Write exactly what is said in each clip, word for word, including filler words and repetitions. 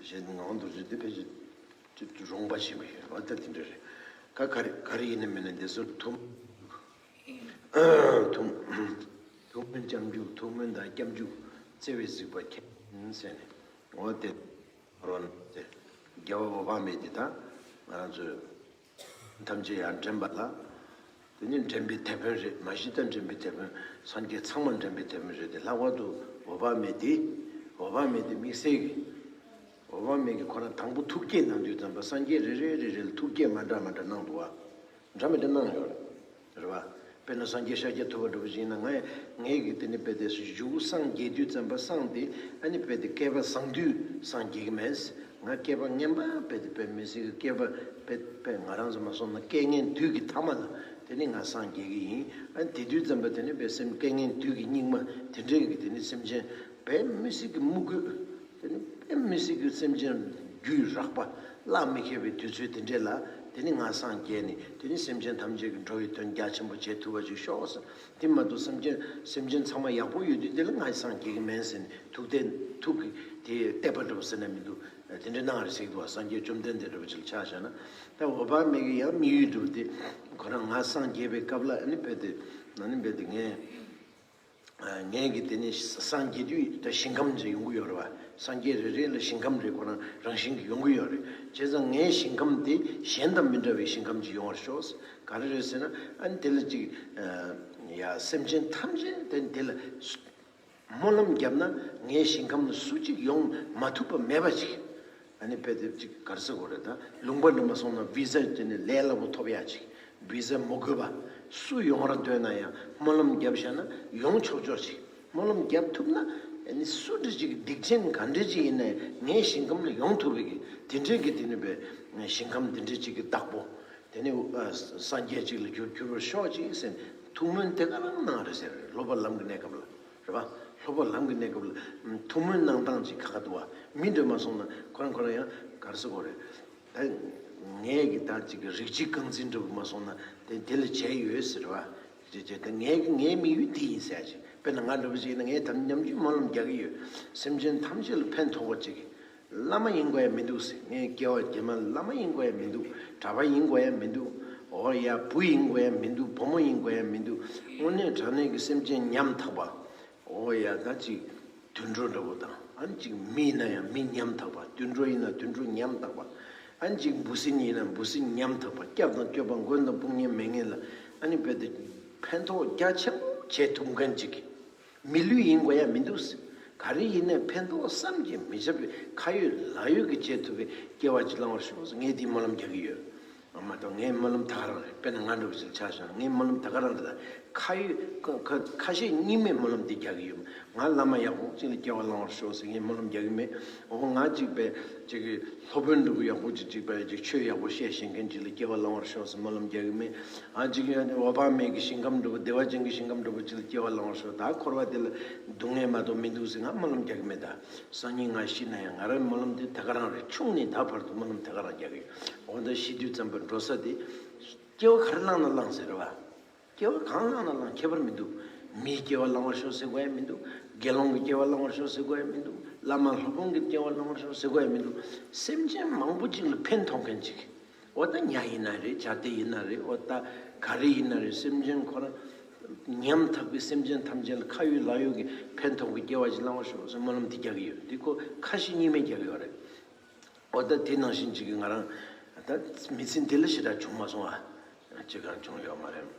ཞེས་ངག་དབང་རྡོ་རྗེ་འདི་ཕལ་ཆེར་རུང་བ་ཞིག་མི་ཡོད་པ་ད་དེ་འདྲ་རེད། ཀ་ག་རེ་ག་རེ་ཡིན་ན་མིན་ན་འདི་ཚོ་ཐུགས་ཐུགས་ཐུགས་སྨོན་སྐྱབས་འཇུག་ཐུགས་སྨོན་དང་སྐྱབས་འཇུག་བརྩེ་བས་གཟིགས་པ་མཁྱེན་ཟེར་ནས་འོ་དེ་རོ་ན་དེ་རྒྱལ་བ་འོད་དཔག་མེད་དེ་དང་ང་རང་ཚོས། ཐམས་ཅད་ཡང་འདྲེན་པ་ལ། དེ་ནི་འདྲེན་པའི་དེད་དཔོན་རེད། མ་གཞི་ད་འདྲེན་པའི་དེད་དཔོན་སངས་རྒྱས་ཚང་མ་འདྲེན་པའི་དེད་དཔོན་རེད་དེ། ལྷག་པར་དུ་འོད་དཔག་མེད་དེ། འོད་དཔག་མེད་དེ་དམིགས་བསལ་གྱི། འོད་དཔག་མེད་ཀྱི་ཁོ་རང་དང་པོ་ཐུགས་བསྐྱེད་གནང་དུས་ཙམ་པ་སངས་རྒྱས་རེ་རེ་རེ་རེ་ལ་ཐུགས་བསྐྱེད་མ་འདྲ་མ་འདྲ་གནང་འདུག་བ། འདྲ་མི་འདྲ་གནང་ཡོད་རེད། རེད་བ། དཔེར་ན་སངས་རྒྱས་ཤཱཀྱ་ཐུབ་པ་འདྲ་པོ་ཞིག་ཡིན་ན་ངས་ངས་ཀྱི་དེ་ནི་དཔེ་དེ་གཞུག་སངས་རྒྱས་དུས་ཙམ་པ་སངས་ཏེ་ཨ་ནི་དཔེ་དེ་བསྐལ་པ་བཟང་དུས་སངས་རྒྱས་ཀྱི་མེད། ང་བསྐལ་པ་ངན་པ་དཔེ་དེ་དཔེ་མི་སྲིད་ཀྱི་བསྐལ་པ་དཔེ་དཔེ་ང་རང་ཚོ་མ་སོང་ན་བསྐལ་ངན་དུས་ཀྱི་ཐ་མ་ལ་དེ་ནི་ང་སངས་རྒྱས་ཀྱི་ཡིན། ཨ་ནི་དེ་དུས་ཙམ་པ་དེ་ནི་དཔེ་སེམས་བསྐལ་ངན་དུས་ཀྱི་སྙིགས་མ་དེ་འདྲའི་གི་དེ་ནི་སེམས་ཅན་དཔེ་མི་སྲིད་ཀྱི་དམུ་རྒོད། དེ་ནི་དཔེ་མི་སྲིད་ཀྱི་སེམས་ཅན་རྒྱུད་རགས་པ་བརླག་མི་ཁེལ་བའི་དུས་ཚོད་དེ་འདྲས་ལ་དེ་ནི་ང་སངས་རྒྱས་ནས་དེ་ནི་སེམས་ཅན་ཐམས་ཅད་ཀྱི་འགྲོ་བའི་དོན་རྒྱ་ཆེན་པོ་བྱེད་ཐུབ་པ་ཅིག་ཤོག་ཟེར། དེ་མ་གཏོགས་སེམས་ཅན་སེམས་ཅན་ཚང་མ་ཡག་པོ་ཡོད་དུས་དེ་ལ་ང་སངས་རྒྱས་ཀྱི་མིན་ཟེར་ནས་ཐུགས་དེ་ཐུགས་ཀྱི་དེ་གཏད་པ་འདྲ་པོ་ཟེར་ན་མི་འདུག་དེ་འདྲས་གནང་རེད་ཟེར་གྱི་འདུག་བ། སངས་རྒྱས་བཅོམ་ལྡན་འདས་འདྲ་པོ་ཅིག་ལ་ཆ་བཞག་ན་ད་འོད་དཔག་མེད་ཀྱི་ཡང་དམིགས་ཡུལ་འདྲ་པོ་དེ་ཁོ་རང་ང་སངས་རྒྱས་པའི་སྐབས་ལ་ཨ་ནི་དཔེ་དེ་ཨ་ནི་དཔེ་དེ་ངས། ངས་ཀྱི་དེ་ནི་སངས་རྒྱས་དུས་ད་ཞིང་ཁམས་ཅིག་ཡོང་གི་ཡོད་རེད་བ། སངས་རྒྱས་རེ་རེ་ལ་ཞིང་ཁམས་རེ་ཁོ་རང་རང་བཞིན་གྱིས་ཡོང་གི་ཡོད་རེད། བྱས་ཙང་ངའི་ཞིང་ཁམས་དེ་གཞན་དང་མི་འདྲ་བའི་ཞིང་ཁམས་ཅིག་ཡོང་བར་ཤོག་ག་རེ་རེད་ཟེར་ན་ཨ་ནི་དེ་ལ་ཅིག་ཡ་སེམས་ཅན་ཐམས་ཅད་དེ་དེ་ལ་སྨོན་ལམ་བརྒྱབ་ན་ངའི་ཞིང་ཁམས་ལ་སུ་གཅིག་ཡོང་མ་ཐུབ་པ་མེད་པ་ཅིག་ཨ་ནི་དཔེ་དེབ་ཅིག་ག་རེ་ཟེར་དགོས་རེད་ད། ལུང་པ་འགྲིམ་པ་སོང་ན་བི་ཟ་དེ་ནི་ལས་སླ་པོ་ཐོབ་ཡག་ཅིག་བི་ཟ་མི་དགོས་པ། སུ་ཡོང་བར་འདོད་ན་ཡང་སྨོན་ལམ་བརྒྱབ་བཞག་ན་ཡོང་ཆོག་ཆོག་ཅིག་སྨོན་ལམ་བརྒྱབ་ཐུབ་ན་ཨ་ནི་སུ་འདྲ་ཅིག་སྡིག་ཅན་ག་འདྲ་ཅིག་ཡིན་ན་ཡང་ངའི་ཞིང་ཁམས་ལ་ཡོང་ཐུབ་པའི་གི་དེ་འདྲའི་གི་དེ་ནི་བའི་ཞིང་ཁམས་དེ་འདྲའི་ཅིག་གི་བདག་པོ། དེ་ནི་སངས་རྒྱས་ཅིག་ལ་འགྱུར་འགྱུར་བར་ཤོག་ཅིག་ཟེར་ཐུགས་སྨོན་དེ་ག་རང་གནང་རེད་ཟེར་སློབ་པ་ལམ་གི་གནས་སྐབས་ལ། རེད་པ། སློབ་པ་ལམ་གྱི་གནས་སྐབས་ལ་ཐུགས་སྨོན་གནང་སྟངས་ཅིག་ཁག་ཁག་འདུག་བ། མི་འདྲ་མ་སོང་ན་ཁོ་རང་ཁོ་རང་ཡང་ག་རེ་ཟེར་དགོས་རེད། ད་ངས་ཀྱི་ད་ཅིག་གི་རིགས་གཅིག་རྐང་འཛིན་འདྲ་པོ་མ་སོང་ན་དེ་དེ་ལ་བྱས་ཡོད་ཟེར་བ། ཅེས་བྱས་ད་ངས་ཀྱི་ངའི་དམིགས་ཡུལ་འདི་ཡིན་ཟེར་ཅིག་དཔེར་ན་ང་འདྲ་པོ་ཅིག་ཡིན་ན་ངས་ད་ནམ་རྒྱུན་སྨོན་ལམ་རྒྱག་གི་ཡོད། སེམས་ཅན་ཐམས་ཅད་ལ་ཕན་ཐོགས་པ་ཅིག་བླ་མ་ཡིན་དགོས་ཡ་མི་འདུག་ཟེར། ངས་སྐྱེ་བ་རྗེས་མ་བླ་མ་ཡིན་དགོས་ཡ་མི་འདུག་གྲྭ་པ་ཡིན་དགོས་ཡ་མི་འདུག་འོ་ཡ་བུ་ཡིན་དགོས་ཡ་མི་འདུག་བུ་མོ་ཡིན་དགོས་ཡ་མི་འདུག་དངོས་གནས་དྲང་གནས་ཀྱི་སེམས་ཅན་ཉམ་ཐག་པ། འོ་ཡ་ད་ཅིག་དུད་འགྲོ་འདྲ་པོ་དང་ཨ་ནི་ཅིག་མི་ཡིན་ན་ཡང་མི་ཉམ་ཐག་པ། དུད་འགྲོ་ཡིན་ན་དུད་འགྲོ་ཉམ་ཐག་པ། ཨ་ནི་ཅིག་འབུ་སྲིན་ཡིན་ན་འབུ་སྲིན་ཉམ་ཐག་པ། སྐྱབས་དང་སྐྱོབ་པ་མགོན་དང་དཔུང་གཉེན་མེད་མཁན་ལ་ཨ་ནི་རྦད་དེ་ཕན་ཐོགས་རྒྱ་ཆེན་པོ་བྱེད་ཐུབ་མཁན་ཅིག་མི་ལུས་ཡིན་དགོས་ཡ་མི་འདུག་ག་རེ་ཡིན་ནའི་ཕན་ཐོགས་བསམ་གྱིས་མི་ཁྱབ་པའི་ཁ་ཡོད་ལག་ཡོད་ཀྱི་བྱེད་ཐུབ་པའི་སྐྱེ་བ་ཅིག་བླང་བར་ཤོག་ཟེར་ངས་འདི་སྨོན་ལམ་རྒྱག་གི་ཡོད། ཨ་མ་གཏོགས་ངའི་སྨོན་ལམ་ད་ག་རང་རེད། དཔེར་ན་ང་འདྲ་བོ་ཞིག་ཆ་བཞག་ན་ངའི་སྨོན་ལམ་ད་ག་རང་རེད། ད་ཁ་ཡོད་ཁ་ཁ་ཁ་ཤས་གཉིས་མའི་སྨོན་ལམ་འདི་རྒྱག་གི་ཡོད། ང་བླ་མ་ཡག་པོ་ཅིག་ལ་སྐྱེ་བ་བླང་བར་ཤོག་ཟེར་ངས་སྨོན་ལམ་རྒྱག་གི་མེད། འོ་ང་ཅིག་པས་ཅིག་གི་སློབ་དཔོན་འདྲ་བོ་ཡག་པོ་ཅིག་ཅིག་པས་ཅིག་ཆོས་ཡག་པོ་བཤད་ཤེས་མཁན་ཅིག་ལ་སྐྱེ་བ་བླང་བར་ཤོག་ཟེར་སྨོན་ལམ་རྒྱག་གི་མེད། ཨ་ཅིག་ཡང་འོད་དཔག་མེད་ཀྱི་ཞིང་ཁམས་འདྲ་བོ་བདེ་བ་ཅན་གྱི་ཞིང་ཁམས་འདྲ་བོ་ཅིག་ལ་སྐྱེ་བ་བླང་བར་ཤོག་ད་འཁོར་བ་དེ་ལ་སྡུག་བསྔལ་མ་གཏོགས་མི་འདུག་ཟེར་ང་སྨོན་ལམ་རྒྱག་གི་མེད། ད་སང་ཉིན་ང་ཤི་ན་ཡང་ང་རའི་སྨོན་ལམ་དེ་ད་ག་རང་རེད། ཆུང་ནས་ད་བར་དུ་སྨོན་ལམ་ད་ག་རང་རྒྱག་གི་ཡོད། འོ་ད་ཤི་དུས་ཙམ་པ་འགྲོ་ས་དེ་སྐྱེ་བ་ག་རེ་བླངས་ན་བླངས་ཟེར་བ། སྐྱེ་བ་གང་བླངས་ན་བླངས་ཁྱད་པར་མི་འདུག་མིའི་སྐྱེ་བ་བླང་བར་ཤོག་ཟེར་དགོས་ཡ་མི་འདུག་དགེ་སློང་གི་སྐྱེ་བ་བླང་བར་ཤོག་ཟེར་དགོས་ཡ་མི་འདུག་བླ་མ་སློབ་དཔོན་གྱི་སྐྱེ་བ་བླང་བར་ཤོག་ཟེར་དགོས་ཡ་མི་འདུག་སེམས་ཅན་མང་པོ་ཅིག་ལ་ཕན་ཐོགས་མཁན་ཅིག་འོ་ད་ཉ་ཡིན་ན་རེད། བྱ་དེ་ཡིན་ན་རེད། འོ་ད་ག་རེ་ཡིན་ན་རེད། སེམས་ཅན་ཁོ་རང་ཉམ་ཐག་པའི་སེམས་ཅན་ཐམས་ཅད་ལ་ཁ་ཡོད་ལག་ཡོད་ཀྱི་ཕན་ཐོགས་ཀྱི་སྐྱེ་བ་ཞིག་བླང་བར་ཤོག་ཟེར་སྨོན་ལམ་འདི་རྒྱག་གི་ཡོད། འདི་ཁོ་ཁ་ཞེ་གཉིས་མེད་རྒྱག་གི་ཡོད་རེད། འོ་ད་དེ་ནང་བཞིན་ཅིག་གི་ང་རང་ད་མི་ཚེ་འདི་ལ་ཞེ་དྲག་བྱུང་མ་སོང་ཨ། ཅི་གང་བྱུང་ཡོད་མ་རེད།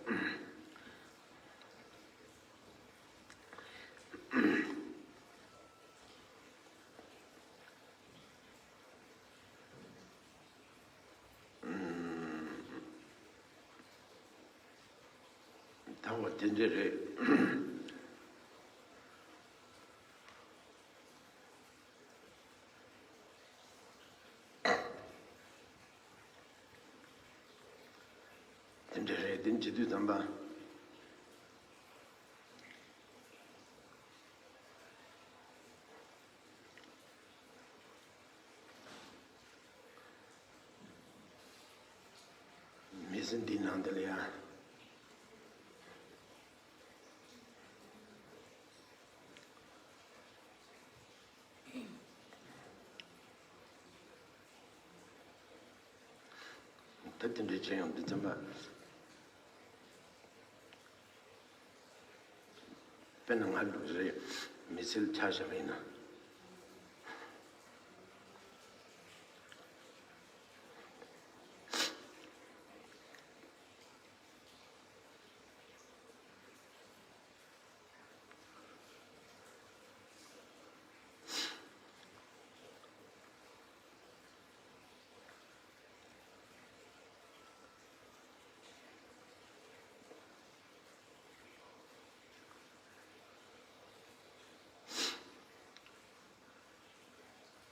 ད་འོ་དེ་འདྲ་རེད། དེ་འདྲ་རེད། དེ་བྱེད་དུས་ཙམ་པ། མི་ཚེ་འདིའི་ནང་དེ་ལ་ཡང་། དེ་འདྲའི་བྱས་ཡང་འདི་ཙམ་པ། དཔེར་ན་ང་ལུགས་རེད། མི་ཚེ་ལ་ཆ་བཞག་པ་ཡིན་ན།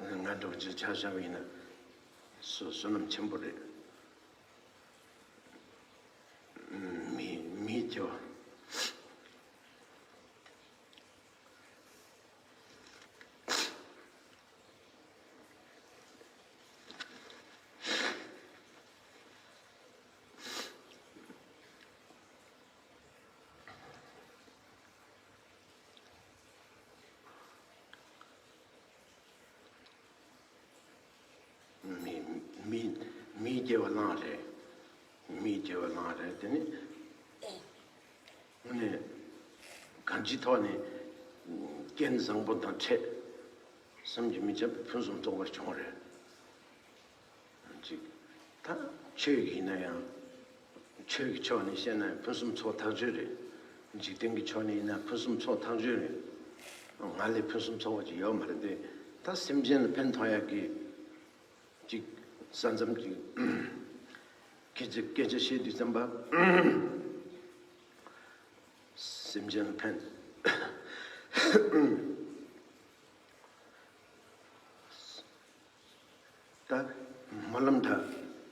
ང་འདྲ་བོ་ཅིག་ཆ་བཞག་པ་ཡིན་ན། བསོད་བསོད་ནམས་ཆེན་པོ་རེད། མི་མི་སྐྱེ་བ། མི་མི་མི་སྐྱེ་བ་བླངས་རེད། མི་སྐྱེ་བ་བླངས་རེད། དེ་ནི་དངོས་གནས་གང་ཅིའི་ཐོག་ནས་རྐྱེན་བཟང་པོ་དང་འཕྲད། བསམ་གྱིས་མི་ཁྱབ་པའི་ཕུན་སུམ་ཚོགས་པ་བྱུང་རེད། ཅིག་ད་ཆོས་ཡིན་ན་ཡང་། ཆོས་ཀྱི་ཕྱོགས་ནས་བཤད་ན་ཕུན་སུམ་ཚོགས་ཐག་ཆོད་རེད། འཇིག་རྟེན་གྱི་ཕྱོགས་ནས་ཡིན་ན་ཕུན་སུམ་ཚོགས་ཐག་ཆོད་རེད། ང་ལས་ཕུན་སུམ་ཚོགས་པ་ཅིག་ཡོད་མ་རེད་དེ། ད་སེམས་ཅན་ལ་ཕན་ཐོགས་ཡག་གི་ཅིག་ས་མཚམས་ཀྱི་སྐད་ཆ་སྐད་ཆ་བཤད་དུས་ཙམ་པ། སེམས་ཅན་ལ་ཕན། ད་སྨོན་ལམ་འདྲ།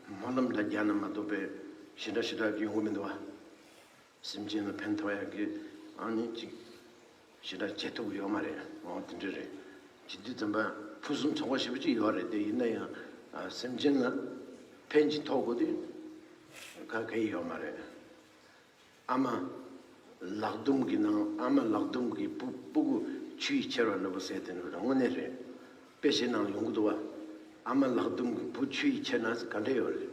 སྨོན་ལམ་འདྲ་རྒྱག་ན་མ་གཏོགས་པའི་ཞེ་དྲག་ཞེ་དྲག་གི་ཡོང་གི་མི་འདུག་བ། སེམས་ཅན་ལ་ཕན་ཐོགས་ཡག་གི་ཨ་ནི་ཅིག་ཞེ་དྲག་བྱེད་ཐུབ་ཀྱི་ཡོད་མ་རེད། འོ་དེ་འདྲ་རེད། བྱེད་དུས་ཙམ་པ་ཕུན་སུམ་ཚོགས་པ་ཞེ་པོ་ཅིག་ཡོད་རེད་དེ། ཡིན་ན་ཡང་ཨ་སེམས་ཅན་ལ་ཕན་ཅིག་ཐོགས་དགོས་དུས་ག་གེ་ཡོད་མ་རེད། ཨ་མ་ལག་རྡུམ་གྱི་ནང་། ཨ་མ་ལག་རྡུམ་གྱི་བུ་སྤུ་གུ་ཆུ་ཡིས་ཁྱེར་བ་འདྲ་པོ་ཟེར་དེ་འདྲ་དངོས་གནས་རེད། དཔེ་ཆའི་ནང་ལ་ཡོང་གི་འདུག་བ། ཨ་མ་ལག་རྡུམ་གྱི་བུ་ཆུ་ཡིས་ཁྱེར་ན་ག་འདྲ་ཡོད་རེད།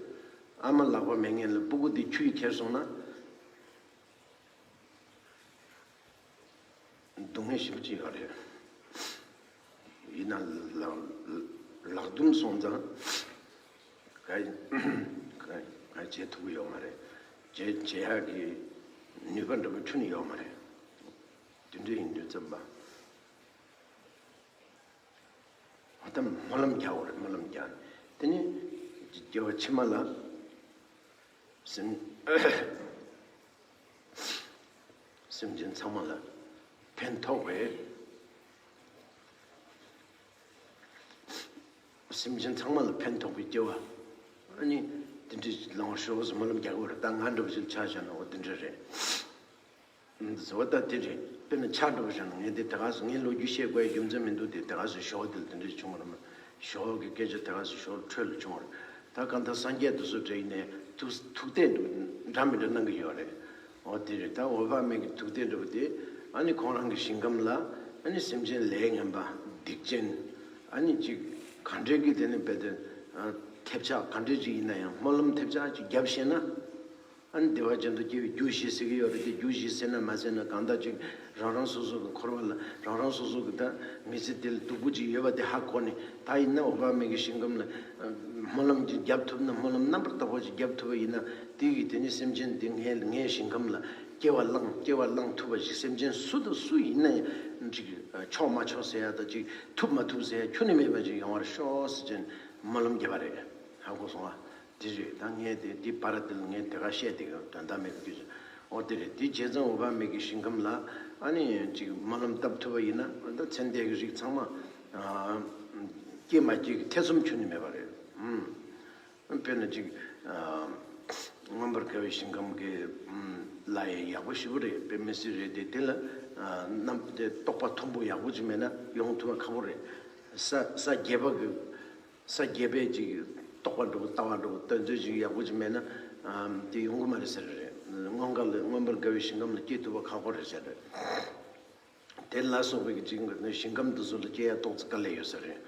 ཨ་མ་ལག་པ་མེད་མཁན་ལ་སྤུ་གུ་དེ་ཆུ་ཡིས་ཁྱེར་སོང་ན། སྡུག་བསྔལ་ཞེ་པོ་ཅིག་ཡོད་རེད། ཡིན་ན་ལག་ལག་རྡུམ་སོང་ཙང་ག་ག་ག་བྱེད་ཐུབ་ཀྱི་ཡོད་མ་རེད། བྱེད་བྱེད་ཡག་གི་ནུས་པ་འདྲ་པོ་ཁྱོན་ནས་ཡོད་མ་རེད། དེ་འདྲ་ཡིན་དུས་ཙམ་པ། ད་སྨོན་ལམ་རྒྱག་དགོས་རེད། སྨོན་ལམ་རྒྱག་དེ་ནི་སྐྱེ་བ་ཕྱི་མ་ལ་སེམས་སེམས་ཅན་ཚང་མ་ལ་ཕན་ཐོགས་པའི། སེམས་ཅན་ཚང་མ་ལ་ཕན་ཐོགས་པའི་སྐྱེ་བ། ཨ་ནི་དེ་འདྲ་ལོངས་ཤོག་ཟེར་སྨོན་ལམ་རྒྱག་དགོས་རེད། ད་ང་འདྲ་པོ་ཅིག་ཆ་བཞག་ན་འོ་དེ་འདྲ་རེད། འདི་ཟེར་བ་ད་དེ་རེད། དཔེར་ན་ཆ་འདྲ་པོ་བཞག་ན་ངས་དེ་དེ་ག་ཟེར། ངས་ལོ་རྒྱུས་བཤད་དགོས་ཡ་རྒྱུ་མཚན་མི་འདུག་དེ་དེ་ག་ཟེར། ཞོགས་དེ་ལ་དེ་འདྲ་བྱུང་བ་རེད་མ། ཞོགས་ཀྱི་སྐད་ཆ་དེ་ག་ཟེར། ཞོགས་འཕྲོས་ལ་བྱུང་བ་རེད། ད་གང་ལྟར་སངས་རྒྱས་དེ་ཚོ་འདྲ་ཡིན་ནའི་ཐུགས་ཐུགས་གཏད་འདྲ་མི་འདྲ་གནང་གི་ཡོད་རེད། འོ་དེ་རེད། ད་འོད་དཔག་མེད་ཀྱི་ཐུགས་གཏད་འདྲ་པོ་དེ་ཨ་ནི་ཁོང་རང་གི་ཞིང་ཁམས་ལ་ཨ་ནི་སེམས་ཅན་ལས་ངན་པ་སྡིག་ཅན་ཨ་ནི་ཅིག་ག་འདྲའི་གི་དེ་ནི་རྦད་དེ་ཐེབས་ཆག་ག་འདྲའི་ཅིག་ཡིན་ན་ཡང་སྨོན་ལམ་ཐེབས་ཆག་ཅིག་བརྒྱབ་ཤེས་ན། ཨ་ནི་བདེ་བ་ཅན་དུ་སྐྱེ་བའི་རྒྱུ་བཞི་ཟེར་གྱི་ཡོད་རེད་དེ། རྒྱུ་བཞི་ཟེར་ན་མ་ཟེར་ན་གང་ལྟར་ཅིག་རང་རང་སོ་སོ་གི་འཁོར་བ་ལ་རང་རང་སོ་སོ་གི་ད་མི་ཚེ་འདི་ལ་སྡུག་པོ་ཅིག་ཡོད་པ་དེ་ཧ་གོ་ནས། ད་ཡིན་ན་འོད་དཔག་མེད་ཀྱི་ཞིང་ཁམས་ལ་སྨོན་ལམ་ཅིག་བརྒྱབ་ཐུབ་ན། སྨོན་ལམ་རྣམ་པར་དག་པ་ཅིག་བརྒྱབ་ཐུབ་པ་ཡིན་ན། དེ་གིས་དེ་ནི་སེམས་ཅན་འདི་ངའི་ངའི་ཞིང་ཁམས་ལ་སྐྱེ་བ་བླངས་སྐྱེ་བ་བླངས་ཐུབ་པ་ཞིག་སེམས་ཅན་སུ་དང་སུ་ཡིན་ན་ཡང་ཅིག་ཆོག་མ་ཆོག་ཟེར་ཡ་ད་ཅིག་ཐུབ་མ་ཐུབ་ཟེར་ཡ་ཁྱོན་ནས་མེད་པ་ཅིག་ཡོང་བར་ཤོག་ཟེར་ཅན་སྨོན་ལམ་བརྒྱབ་པ་རེད། ཧ་གོ་སོང་ཨ། དེ་རེད། ད་ངས་དེ་འདི་བར་དེ་ལ་ངས་དེ་ག་བཤད་དེ་ག་དོན་དག་མེད་པ་དུས་སུ། འོ་དེ་རེད། དེ་བྱས་ཙང་འོད་དཔག་མེད་ཀྱི་ཞིང་ཁམས་ལ་ཨ་ནི་ཅིག་སྨོན་ལམ་བཏབ་ཐུབ་པ་ཡིན་ན། ད་ཚེ་འདས་ཀྱི་རིགས་ཚང་མ་ཨ་སྐྱེ་མ་སྐྱེ་གི་ཐེ་ཚོམ་ཁྱོན་ནས་མེད་པ་རེད། ཨུམ། དཔེར་ན་ཅིག་ཨ་མངོན་པར་དགའ་བའི་ཞིང་ཁམས་ཀྱི་ཨུམ་ལ་ཡང་ཡག་པོ་ཞེ་པོ་རེད། དཔེ་མི་སྲིད་རེད་དེ། དེ་ལ་ཨ་རྣམ་དེ་རྟོགས་པ་མཐོན་པོ་ཡག་པོ་ཅིག་མེད་ན་ཡོང་ཐུབ་པ་ཁག་པོ་རེད། ས་ས་བརྒྱད་པ་གི་ས་བརྒྱད་པའི་ཅིག་རྟོགས་པ་འདྲ་པོ་ལྟ་བ་འདྲ་པོ་དོན་ཚན་ཅིག་ཡག་པོ་ཅིག་མེད་ན་ཨམ་དེ་ཡོང་གི་མ་རེད་ཟེར་རེད། མངོན་དགའ་ལ་མངོན་པར་དགའ་བའི་ཞིང་ཁམས་ལ་སྐྱེ་ཐུབ་པ་ཁག་པོ་རེད་ཟེར་རེད། དེ་ལ་སོགས་པའི་ཅིག་ཞིང་ཁམས་འདི་ཚོ་ལ་སྐྱེ་ཡ་ཏོག་ཙམ་དཀའ་ལས་ཡོད་ས་རེད།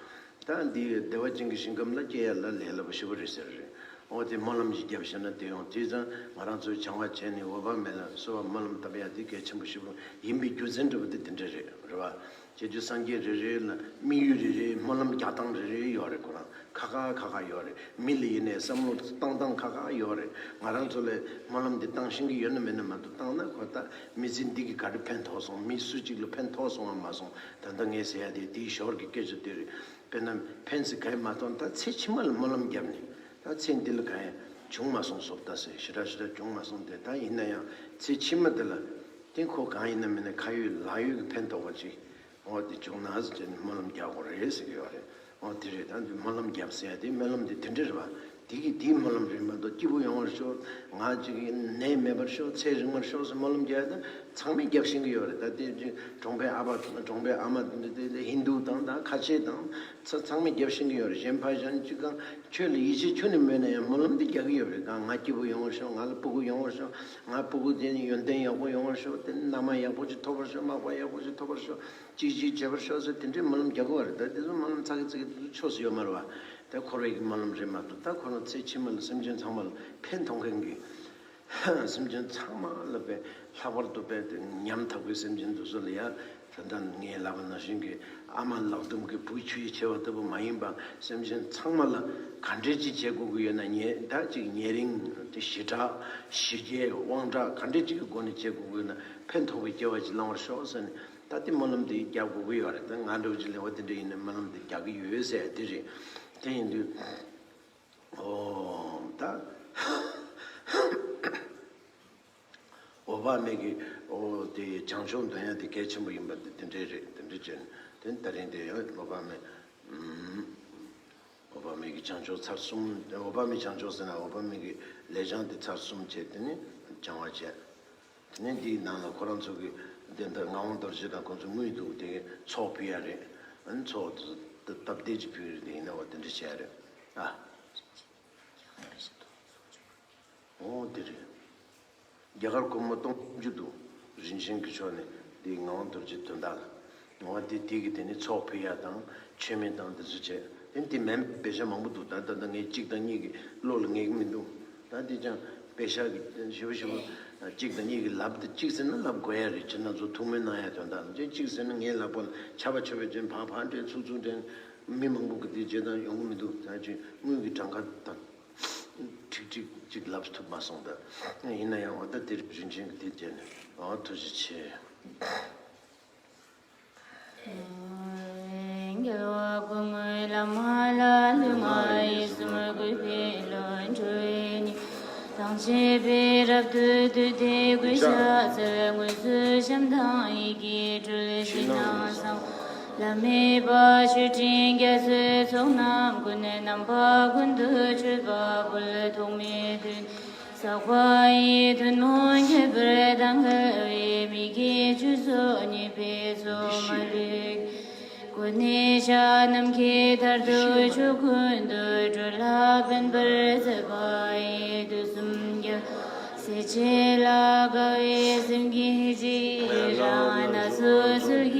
ད་འདི་བདེ་བ་ཅན་གྱི་ཞིང་ཁམས་ལ་སྐྱེ་ཡ་ལ་ལས་སླ་པོ་ཞེ་པོ་རེད་ཟེར་རེད། འོ་དེ་སྨོན་ལམ་ཞིག་བརྒྱབ་བཞག་ན་དེ་ཡོང་། དེ་ཙང་ང་རང་ཚོའི་བྱང་བ་བྱས་ནས་འོད་དཔག་མེད་ལ་གསོལ་བ་སྨོན་ལམ་བཏབ་ཡ་དེ་གལ་ཆེན་པོ་ཞིག་ཡིན་པའི་རྒྱུ་མཚན་འདྲ་པོ་དེ་དེ་འདྲ་རེད། རེད་བ། བྱེད་རྒྱུ་སངས་རྒྱས་རེ་རེ་ལ་དམིགས་ཡུལ་རེ་རེ་སྨོན་ལམ་རྒྱག་སྟངས་རེ་རེ་ཡོད་རེད། ཁོ་རང་ཁ་ཁ་ཁ་ཁ་ཡོད་རེད། མི་ལ་ཡིན་ནའི་བསམ་བློ་བཏང་སྟངས་ཁ་ཁ་ཡོད་རེད། ང་རང་ཚོ་ལ་སྨོན་ལམ་འདི་བཏང་ཤེས་ཀྱི་ཡོད་ན་མེད་ན་མ་གཏོགས། བཏང་ན་ཁོ་ད་མི་ཚེ་འདི་གི་ག་རེ་ཕན་ཐོགས་སོང་། མི་སུ་གཅིག་ལ་ཕན་ཐོགས་སོང་བ་མ་སོང་། ད་ལྟ་ངས་ཟེར་ཡ་དེ་དེའི་ཞོར་གྱི་སྐད་ཆ་དེ་རེད། དཔེར་ན་ཕན་ཚེ་ག་ཡེ་མ་ཐོགས། ད་ཚེ་ཕྱི་མ་ལ་སྨོན་ལམ་བརྒྱབ་ནས་ད་ཚེ་འདི་ལ་ག་ཡེ་བྱུང་མ་སོང་། བཟོ་ལྟ་ཟེར་ཞེ་དྲག་ཞེ་དྲག་བྱུང་མ་སོང་། དེ་ད་ཡིན་ན་ཡང་ཚེ་ཕྱི་མ་དེ་ལ་དེ་ཁོ་གང་ཡིན་ན་མིན་ན་ཁ་ཡོད་ལག་ཡོད་ཀྱི་ཕན་ཐོགས་པ་ཅིག་འོ་དེ་བྱུང་ན་ཟེར་ནས་སྨོན་ལམ་རྒྱག་དགོས་རེད་ཟེར་གྱི་ཡོད་རེད། འོ་དེ་རེད། ད་འདི་སྨོན་ལམ་རྒྱབ་ཟེར་ཡ་དེ་སྨོན་ལམ་དེ་དེ་འདྲ་རེད་བ། དེ་གི་དེའི་སྨོན་ལམ་རེད་མ་གཏོགས་སྐྱིད་པོ་ཡོང་བར་ཤོག་ང་ཅིག་ནད་མེད་པར་ཤོག་ཚེ་རིང་བར་ཤོག་ཟེར་སྨོན་ལམ་རྒྱག་ཡ་ད་ཚང་མས་རྒྱབ་ཤེས་ཀྱི་ཡོད་རེད། ད་དེ་གྲོང་པའི་ཨ་ཕ་གྲོང་པའི་ཨ་མ་དེ་འདྲ་དེ་ཧིན་དུ་དང་ད་ཁ་ཆེ་དང་ཚ་ཚང་མས་རྒྱབ་ཤེས་ཀྱི་ཡོད་རེད། གཞན་ཕ་གཞན་གཅིག་གང་ཆོས་ལ་ཡིད་ཆེས་ཁྱོན་ནས་མེད་ན་ཡང་སྨོན་ལམ་དེ་རྒྱག་གི་ཡོད་རེད། ད་ང་སྐྱིད་པོ་ཡོང་བར་ཤོག་ང་ལ་ཕྲུ་གུ་ཡོང་བར་ཤོག་ང་ཕྲུ་གུ་དེ་ནི་ཡོན་ཏན་ཡག་པོ་ཡོང་བར་ཤོག་དེ་ནི་མནའ་མ་ཡག་པོ་ཅིག་ཐོབ་པར་ཤོག་མག་པ་ཡག་པོ་ཅིག་ཐོབ་པར་ཤོག་གཅིག་གཅིག་བྱེད་པར་ཤོག་ཟེར་དེ་འདྲའི་སྨོན་ལམ་རྒྱག་དགོས་རེད། ད་དེ་ཚོ་སྨོན་ལམ་ཚ་གི་ཚ་གི་དེ་ཚོ་ཆོས་སུ་ཡོད་མ་རེད་བ། དེ་འཁོར་བའི་གི་སྨོན་ལམ་རེད་མ་གཏོགས། ད་ཁོ་རང་ཚེ་ཕྱི་མ་ལ་སེམས་ཅན་ཚང་མ་ལ་ཕན་ཐོགས་མཁན་གྱི་སེམས་ཅན་ཚང་མ་ལ་དཔེ་ལྷག་པར་དུ་དཔེ་དེ་ཉམ་ཐག་པའི་སེམས་ཅན་དེ་ཚོ་ལ་ཡ། ད་ལྟ་ངས་ལབ་པ་ནང་བཞིན་གྱི་ཨ་མ་ལག་རྡུམ་གྱི་བུ་ཆུ་ཡིས་འཁྱེར་བ་ལྟ་བུ་མ་ཡིན་པ། སེམས་ཅན་ཚང་མ་ལ་ག་འདྲས་ཅིག་བྱེད་དགོས་ཀྱི་ཡོད་ན། ཉེ་ད་ཅིག་ཉེ་རིང་དེ་ཞི་དྲག་ཞི་རྒྱས་དབང་དྲག་ག་འདྲས་ཅིག་གི་སྒོ་ནས་བྱེད་དགོས་ཀྱི་ཡོད་ན་ཕན་ཐོགས་པའི་སྐྱེ་བ་ཅིག་བླང་བར་ཤོག་ཟེར་ནས། ད་དེ་སྨོན་ལམ་དེ་རྒྱག་དགོས་ཀྱི་ཡོད་རེད། ད་ང་འདྲ་བོ་ཅིག་ལས་བ་དེ་འདྲ་ཡིན་ན་སྨོན་ལམ་དེ་རྒྱག་གི་ཡོད་ཟེར་དེ་རེད། དེ་ཡིན་དུས་ཨོ་ད་འོད་དཔག་མེད་ཀྱི་ཨོ་དེ་བྱང་ཆུབ་འདོན་ཡ་དེ་གལ་ཆེན་པོ་ཡིན་པ་དེ་དེ་འདྲས་རེད། དེ་འདྲས་བྱས་ནས་དེ་ད་རིང་དེ་ཡང་འོད་དཔག་མེད་ཨུམ། འོད་དཔག་མེད་ཀྱི་བྱང་ཆུབ་ཚར་གསུམ། འོད་དཔག་མེད་བྱང་ཆུབ་ཟེར་ན་འོད་དཔག་མེད་ཀྱི་ལས་བྱང་དེ་ཚར་གསུམ་བྱས། དེ་ནས་སྦྱང་བ་བྱས། དེ་ནས་འདིའི་ནང་ལ་ཁོ་རང་ཚོ་གི་དེ་འདྲ་ངག་དབང་རྡོ་རྗེ་དང་ཁོང་ཚོ་དངུལ་འདུག་དེ་ཚོགས་ཕུལ་ཡ་རེད། ཨ་ནི་ཚོགས་དེ་སྟབས་བདེ་ཅིག་ཕུལ་ཡ་རེད། དེ་ཡིན་ན་བ་དེ་འདྲ་བྱས་རེད་ཨ། འོ་དེ་རེད། རྒྱ་གར་སྒོར་མོ་སྟོང་བཅུ་འདུག་རིན་ཆེན་གྱི་ཕྱོགས་ནས་འདི་ངག་དབང་རྡོ་རྗེ་དོན་དག་ལ། ངག་དབང་དེ་དེ་གི་དེ་ནི་ཚོགས་ཕུལ་ཡ་དང་མཆོད་མེ་དང་དེ་ཚོ་བྱས། དེ་དེ་མིན་པའི་པེ་ཤ་མང་པོ་འདུག་ད་ད་ལྟ་ངས་གཅིག་དང་གཉིས་ཀྱི་བློ་ལ་ངེས་ཀྱི་མི་འདུག་ད་དེ་ཀྱང་པེ་ཤ་གི་ཞིབ་པོ་ཞིབ་པོ་གཅིག་དང་གཉིས་ཀྱི་ལབ་དེ། གཅིག་ཟེར་ན་ལབ་དགོས་ཡ་རེད། ཁྱེད་རང་ཚོ་ཐུགས་སྨོན་གནང་ཡ་དོན་དག་ལ། གཅིག་ཟེར་ན་ངས་ལབ་པ་ལ་ཆར་པ་ཆར་པའི་ཅན་ཕར་ཕར་འདྲེན་ཚུར་ཚུར་འདྲེན། མི་མང་པོ་གི་དེ་བྱེད་སྟངས་ཡོང་གི་མི་འདུག་ད་ཅིག་དངུལ་གྱི་གྲངས་ཀ་དང་། ཁྲིག་ཁྲིག་ཅིག་ལབ་ཐུབ་མ་སོང་། ད་ཡིན་ན་ཡང་འོ་ད་དེར་རིན་ཆེན་གྱི་དེ་བྱས་ནས་འོ་ཐུགས་རྗེ་ཆེ། རྒྱལ་བ་སྐུ་དངོས་བླ་མ་ལ། ལུས་ངག་ཡིད་གསུམ་གུས་པས་བློ་གྲོས་ནས། དང་བཅས་པའི་རབ་ཏུ་བཏུད་དེ་གུས་ཕྱག་འཚལ། དངོས་སུ་བྱམས་དང་ཡིད་ཀྱིས་སྤྲུལ། ཕྱི་ནང་གསང་བ་བླ་མེད་པ་མཆོད་སྤྲིན་རྒྱ་མཚོའི་ཚོགས་རྣམས་ཀུན། རྣམ་པ་ཀུན་ཏུ་མཆོད་པ་ཕུལ། ཐོགས་མེད་དུས་བསགས་པ་ཡི་ཐུན་མོང་ཁྱད་པར་དང་འགལ་བའི་མི་དགེ་བཅུ་སོགས་ཉེས་པའི་ཚོགས་མ་ལུས། གོ་གནས་ཕྱག་རྣམས་ཀྱི་མཐར་ཐུག་ཆོས་ཀུན་ཏུ་གྲོལ་ལ་ཕན་པར་མཛད་པ་ཡི། དུས་གསུམ་རྒྱལ་བ་སྲས་བཅས་ལ་དགའ་བའི་སེམས་ཀྱིས་རྗེས་འབྲང་། སྣ་ཚོགས་ཚུལ་གྱིས་